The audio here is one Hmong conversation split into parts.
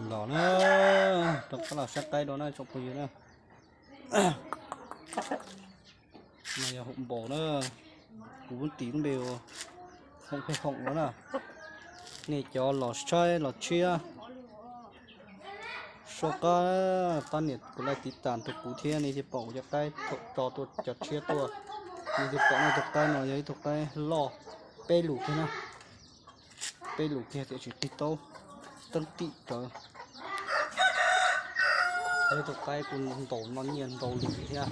Los na, rov qab los saib qaib dua na tsoom phooj ywg na. No yog hoom npaum na, kuv muab tis lub npe ua hoom pheej hoom no na. Nej cov los saib los tshiab, soj qab pab nias kuv like tiv tam rau kuv thiab nej thiaj pom kuv cov qaib thaum tso tuaj cov tshiab tuaj. Nej thiaj pom no tus qaib no yog ib tug qaib loj peb lus kiag na, peb lus kiag tiam sis qig taub teeb tim rawv. Yog ib tug qaib kuj ntaus no nyiaj ntau lus thiab.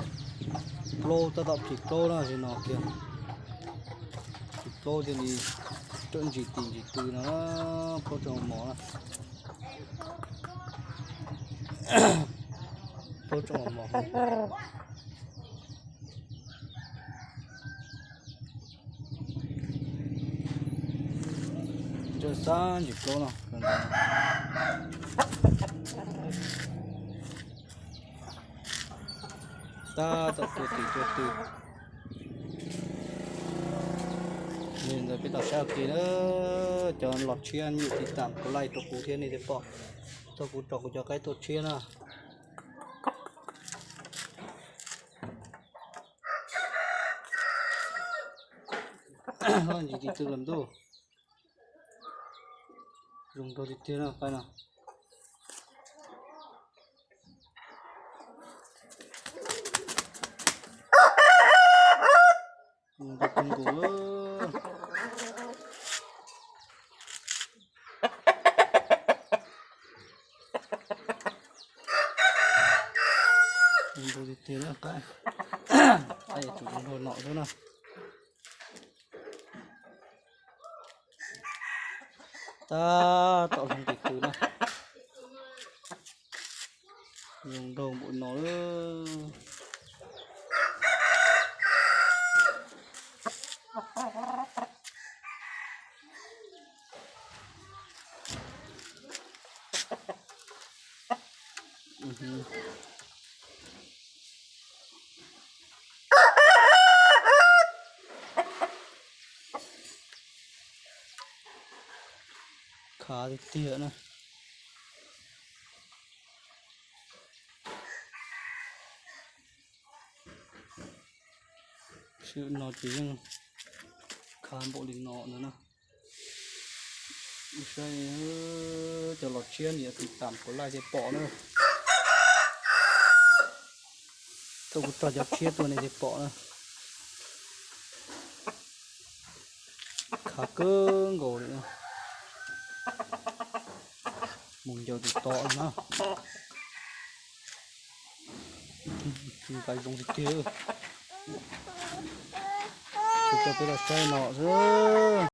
Plaub tab tom phim plaub na, no kiag phim plaub thiaj li rawm ntsis tim ntsis tw no, plaub tsoom mos na, plaub tsoom mos. Ntsia xab ntsis plaub no, tab tom tua tim tua tw. Ntawd peb los saib ua ke na, cov los tshiab nej tiv tam kuv like rau kuv thiab nej thiaj pom thaum kuv tso kuv cov qaib tuaj tshiab na. Ntsis tim tw los ntuj, zoo nraug tiag tiag na qaib no. Zoo nraug kawg nkaus. Zoo nraug tiag tiag na qaib, qaib yuav tsum zoo nraug no xwb na. Tab tom hloov tis tw na. Zoo nraug npaum no. Khav tiag tiag na. Sim no ces yeej khav npaum li no ntag na. Saib cov los tshiab nej tiv tam kuv like thiaj pom na. Thaum kuv tso cov tshiab tuaj nej thiaj pom na. Khav kawg nkaus li. Mus ncaws tus to na. Nqaij zoo tiag tiag. Kuv coj peb los saib no xwb.